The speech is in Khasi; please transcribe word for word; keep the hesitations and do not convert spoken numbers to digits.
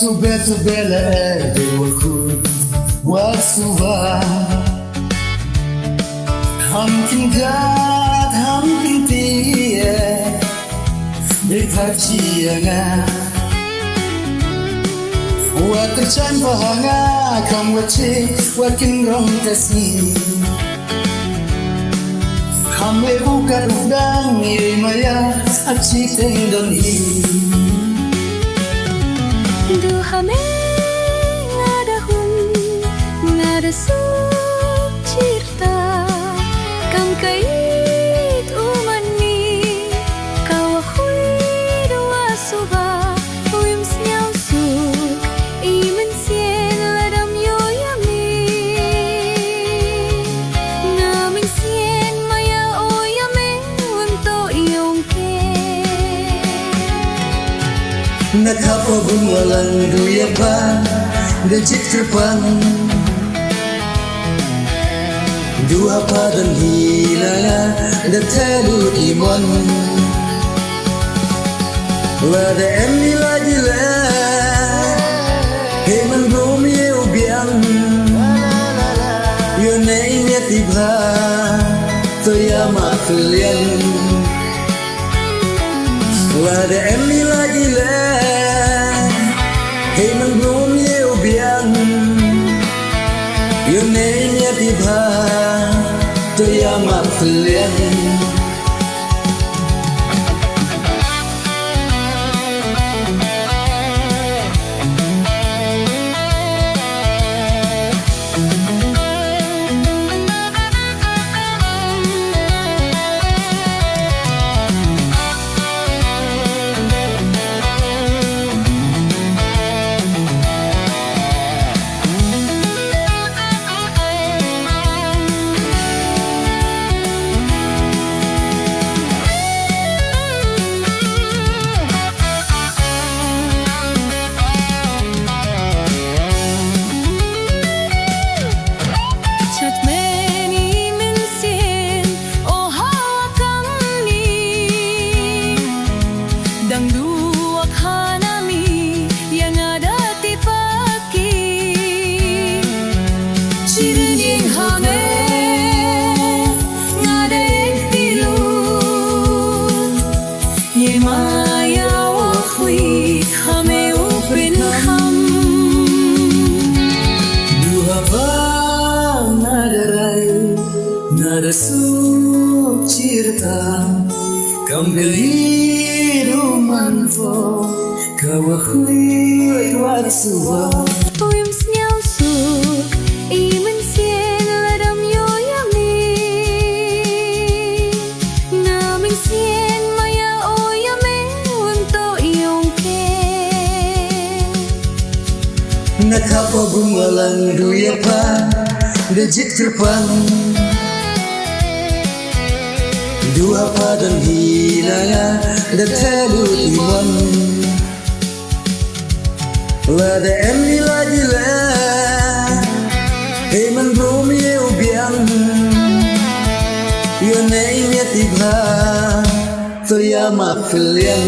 Tube tube la e de wa khun wa suba. Ham kin jat ham kin tie. Dei pha chi ïa nga. Wa kyrchan pha ha nga kam wa chi wa kin rong ka sngi. Kham leh u ka duk dang ïa i maya a chi teng don i. Du ha me nga da hun nga da suk chirta kam ka it u man ni ka wa khui da wa suba u im sñiaw suk i mynsiem la dam yo ïa mi. Nga mynsiem maya o ïa me wym to i ong ke. Na kap o bun wa lang du ïa pa da jit kyrpang. Du ha pa don hi na nga da thelu i mon. Wa da em ni la ji le he man brum ye u biang. Yo ne i ne ti bha to ya ma filian. Wa da em ni la ji le he man brum ye u biang. Yo ne i ne ti bha to ya ma filian. Chat meni mynsiem o hawa kamni. Dang duwak hana mi ïa nga da tipaki. Chirin ïing hange nga da ek tilu. Ye maya wa khwi khame u pynkham. Du ha pa nga da rai nga da suk chirta. Kam gali du man fo ka wa khwi wa suwa. Wim sñiaw suk i mynsiem la dam yo ïa mi. Nga mynsiem maya o ïa me wym to i ong ke. Na kap o bun wa lang du ïa pa da jit kyrpang. Du ha pa don hi na nga da thelu i mon. Wa da em ni la ji le he man brum ye u biang. Yo ne i ne ti bha to ya ma filian.